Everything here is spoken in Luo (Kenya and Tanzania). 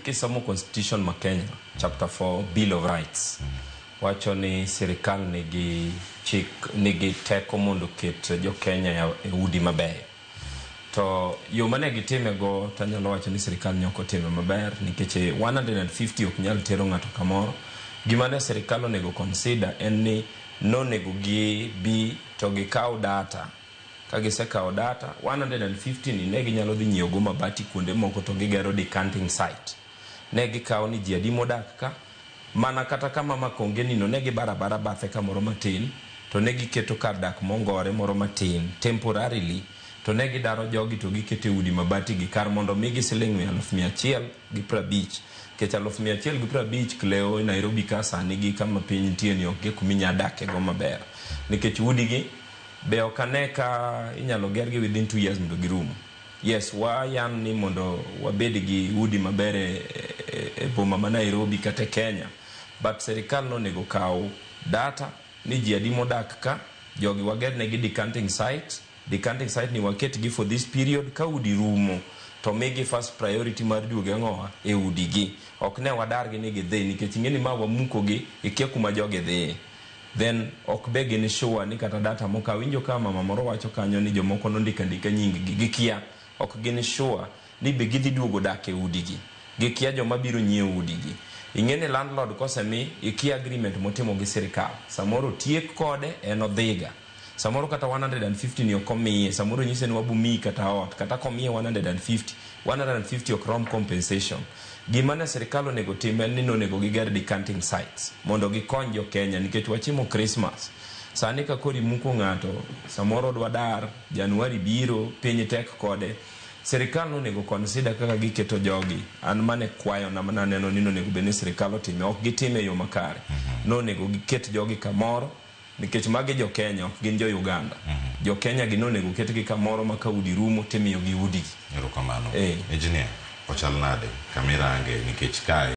Kisomo constitution ma Kenya, chapter 4, Bill of Rights, wacho ni sirikal nigi chik, nigi teko mondo oket jo Kenya e udi mabeyo. To yo mane gitime go, tanyalo wacho ni sirikal ne ok otime maber, nikech 150 ok nyal tero ng'ato kamoro. Gima ne sirikal onego consider en ni nonego gibi to gikaw data. Ka gisekawo data, 150 ni ne ginyalo dhi nyiewo go mabati kuonde moko to gigero decanting site. Ne gikawo ni ji adi modak ka, mana kata kama Makonge ni no, ne gibaro abara bathe kamoro matin, to ne giketo kar dak mongore moro matin temporarily, to ne gidaro jogi to giketo e udi mabati gi kar mondo migi siling 150,000, nikech 150,000 Cleo e Nairobi ka sani gi kama piny nitie ni ok gi kuma inya dake go maber, nikech udi gi be ok ane ka inyalo gergi within 2 years mondo girum. Yes, wayan ni mondo wabed gi udi maber e boma ma Nairobi kata e Kenya, but sirikal nonego kaw data ni ji adi modak ka, jogi wagernegi decanting site. Decanting site ni waketgi for this period. Ka udi rumo to migi first priority mar duogo ang'owa e udigi, ok ne wadargi ni gidhi, nikech ing'e ni ma wamukogi, ikia kuma jogi dhiye. Then ok be gin sure ni kata data moko awinjo ka mama moro wacho kanyo ni jomoko nondiko andika nying gi, gikia, ok gin sure ni be gidhi duogo dak e udigi. Gikia joma biro nyiewo udigi. Ing'e ni landlord kosemi, ikia agreement motimo gi sirikal, samoro otiek kode en odhiga, samoro kata 150 ni ok omiye, samoro nyise ni wabumiyi kata ot, kata komiye 150, 150 ok rom compensation. Gima ne sirikal onego tim en ni nonego giger decanting sites mondo gikony jo Kenya, nikech wachimo Christmas sani ka koro imuko ng'ato, samoro odwa dar Januari biro, piny tek kode. Sirikal nonego consider kaka giketo jogi. An mane kwayona mananeno ni nonego bed ni sirikal otime, ok gitime e yo makare. Nonego giket jogi kamoro, nikech magi jo Kenya, ok gin jo Uganda. Jo Kenya gi nonego ketgi kamoro ma ka udi rumo timiyogi udigi. Erokamano. Eh. Engineer, ochal nade kamirange nikech kae